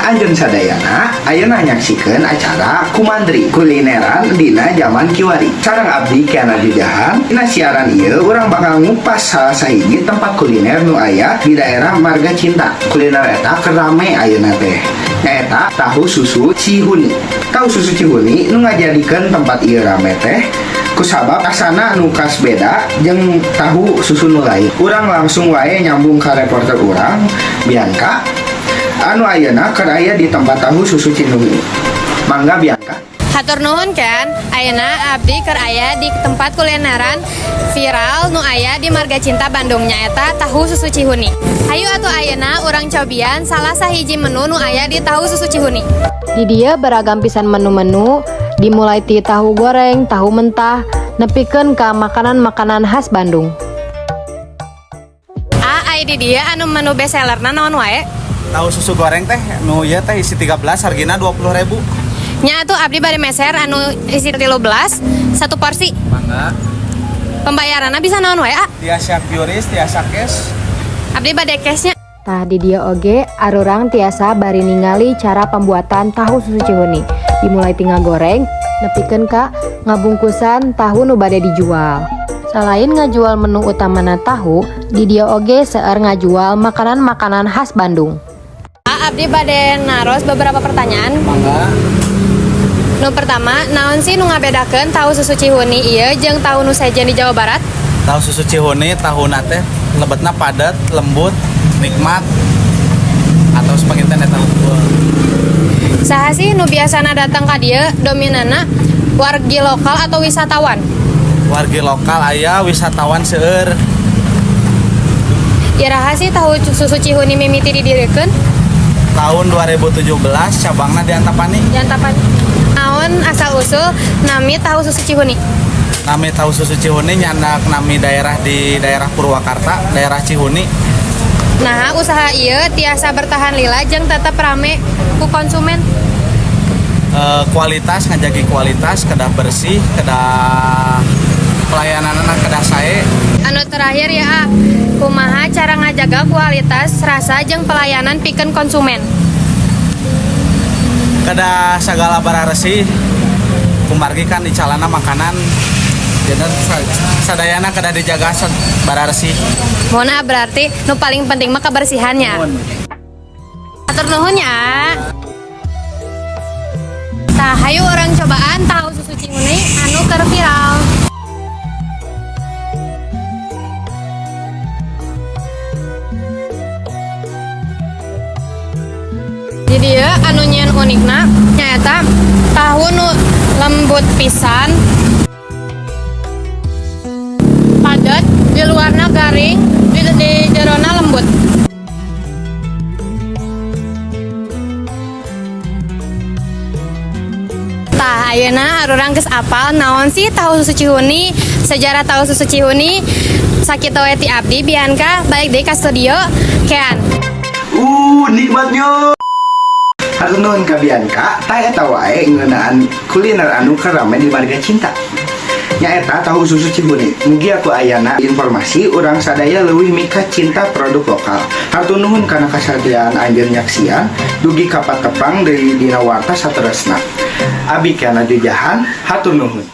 Anjeun sadayana ayeuna nyaksikeun acara Kumandri kulineran dina zaman kiwari. Sareng abdi Kiana Jujahan, dina siaran ieu urang bakal ngupas salah sahiji tempat kuliner nu aya di daerah Marga Cinta. Kuliner eta keur rame ayeuna teh. Nyaeta tahu susu Cihuni. Tahu susu Cihuni nu ngajadikeun tempat ieu rame teh kusabab rasana nu khas beda jeung tahu susu nu lain. Urang langsung wae nyambung ka reporter urang Bianca anu ayeuna keur aya di tempat tahu susu Cihuni. Mangga, Bianca. Hatur nuhun, Ken. Ayeuna abdi keur aya di tempat kulineran viral nu aya di Marga Cinta, Bandung, nyaeta Tahu Susu Cihuni. Hayu atuh ayeuna urang cobian salah sahiji menu nu aya di Tahu Susu Cihuni. Di dieu beragam pisan menu-menu, dimulai ti tahu goreng, tahu mentah, nepikeun ka makanan-makanan khas Bandung. Ah, aya di dieu anu menu best sellerna naon wae? Tahu susu goreng teh nu ieu teh isi 13, hargina 20.000. Nya atuh, abdi bade meser anu isi 13 satu porsi. Mangga. Pembayaranna bisa naon wae, ah? Tiasa QRIS, tiasa cash. Abdi bade cashnya. Tah, di dieu oge arurang tiasa bari ningali cara pembuatan tahu susu Cihuni. Dimulai ti ngagoreng, nepikeun ka ngabungkusan tahu nu bade dijual. Selain ngajual menu utamana tahu, di dieu oge seueur ngajual makanan-makanan khas Bandung. Ah, abdi bade naros beberapa pertanyaan. Mangga. Nu pertama, naon sih nu ngabedakeun tahu susu Cihuni ieu jeung tahu nu sejen di Jawa Barat? Tahu susu Cihuni tahuna teh lebetna padat, lembut, nikmat atau sepanginten eta unggul. Saha sih nu biasana datang ka dieu, dominanna wargi lokal atau wisatawan? Wargi lokal aya, wisatawan seueur. Iraha sih tahu susu Cihuni mimiti didirikeun? Tahun 2017, cabangna di Antapani. Di Antapani. Naon asal usul nami tahu susu Cihuni? Nami tahu susu Cihuni nyandak nami daerah di daerah Purwakarta, daerah Cihuni. Nah, usaha ieu tiasa bertahan lila jeung tetep rame ku konsumen? Kualitas, ngajagi kualitas, kedah bersih, kedah pelayanan kedah sae. Anu terakhir ya, ah, kumaha cara ngajaga kualitas rasa jeung pelayanan pikeun konsumen? Kedah segala barang resih, kumargi kan dicalana makanan, jadi sadayana kedah dijaga bararesih. Mohon, ah, berarti nu paling penting mah kebersihannya. Hatur nuhun ya. Tah, hayu urang cobaan tahu susu Cihuni anu keur viral. Jadi ya anu nyieun unikna nyaeta tahu nu lembut pisan, padat, di luarna garing, di jerona lembut. Tah, ayeuna arurang geus apal naon sih tahu susu Cihuni, sejarah tahu susu Cihuni. Sakitu we ti abdi Bianca, balik deui ka studio Kean. Nikmatnya. Hatur nuhun ka Bianca, tah eta wae ngeunaan kuliner anu keur rame di Marga Cinta. Nyaeta tahu susu Cihuni. Mugia ku ayana informasi urang sadaya leuwih mika cinta produk lokal. Hatur nuhun kana kasadiaan anjeun nyaksian dugi ka patepang deui dina warta saterusna. Abi Kiana Jujahan, hatur nuhun.